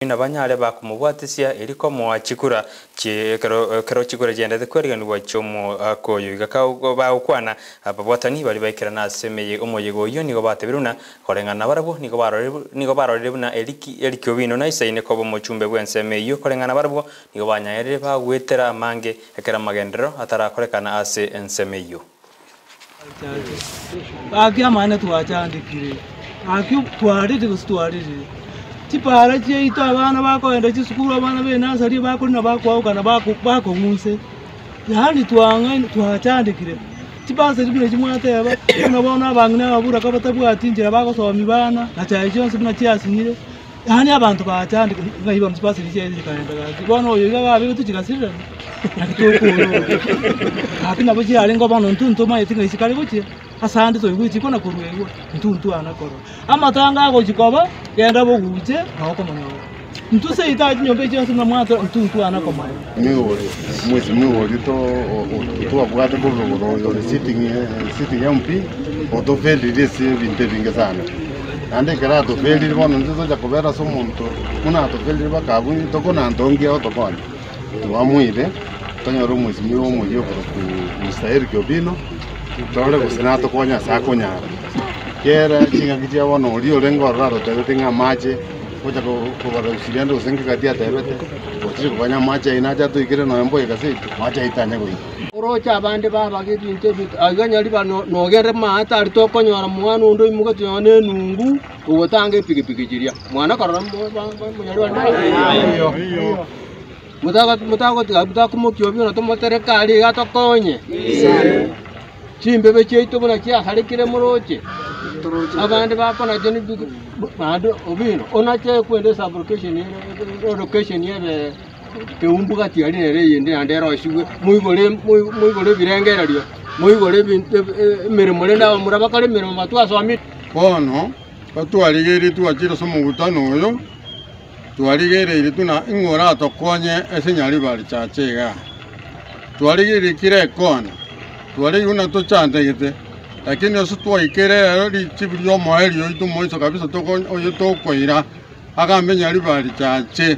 Nabanyare bakomobwatisia erio komoa chikura chie ekero ekero chikura chiendete kweriganigwa chi'omoaka oyo. Iga bagokwana ababwatani baria baikerana ase emeye omoyega oyio nigo batebire buna koreng'ana nabarabwo nigo barorire nigo barorire buna Eriki Eriki Owino naisaine koba omochumbe bw'ensemo eyio koreng'ana nabarabwo nigo banyaerire bagwetera amange ekero amagenderero atarakorekana ase ensemo eyio. Gaki amang'ana twachandekire, gaki twarire gose twarerire, chipara chiaito abana bakoenda chisukuru abana ba enasari bakorina bakoaukana bako bakong'use, yaani twang'aini twachandekire. Chibasari buna echio mwateba, buna bono abang'ina ababuraka batabwati nchera bagosomia bana, na chaye chionsi buna chiasinyire, yaani abanto bachandekire ng'ai bono chibasari chiaye chikaenda gaki. Bono oyo iga gabegetwe chigasirerana, naki tokoorora. Gaki nabo chiarenge bono intwe ntomaeti ng'a chikare gochia, ase ande toigwe chikona koruegwa, intwe ntwana korora. Amatanga agochia koba, genda boguche, nabo okomonyora. Intwe seito aa chinyomba echi chionsi buna mwatora, intwe ntwana komanya. Migori, omwezi migori twabwate korwa rogoro oyo ore sitting sitting MP, otofailire ase ebinto ebinge sana. Naende ekero atofailire bono intwe tocha kobera ase omonto buna atofailire mpaka abwo tokona ntongi agotokonya. Twamoire, tonyore omwesimigwa omoyia okorokwa Mister Eric Obino, torore gose natokonye ase akonyara. Kera chingaki chia bono oria orenge ororo atotebete ng'a amache gocha kobarusia rende gose nkegati atebete, gochire koganya amache aye nache atoikere nonya mboika seito, amache aye tanya goika. Oroche abande babaga ebinto ebi aiga nyariba nogere maate aria tokonyora mwana onde oimogetie nonya na enungu ogotanga epigipigi chiria. Mwana korora Motagotiga motakomokia obi na tomotereke aria iga atokonye. Chimbebe chiaito buna chiasarekire moroche, abande bakonacha naende obino onache kwenda esublocation ere location ebe keumbu gati aria nere eyende naende erosigwe moigore moigore ebirengererio, moigore ebinto emeremo rende abamura bakore emeremo batwasomire. Bono batwarigeretie twachire ase omokutano oyo. Twarigereirie buna ing'o oratokonye ase Nyaribari Church igaa. Twarigereirie kera ekona, twarigereirie buna tochandegete, lakini ase twaikire ero richibu riomoerio oito moiso kabisa toko oyo tokoira agambe Nyaribari Church,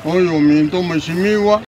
oyo ominto omwesimigwa.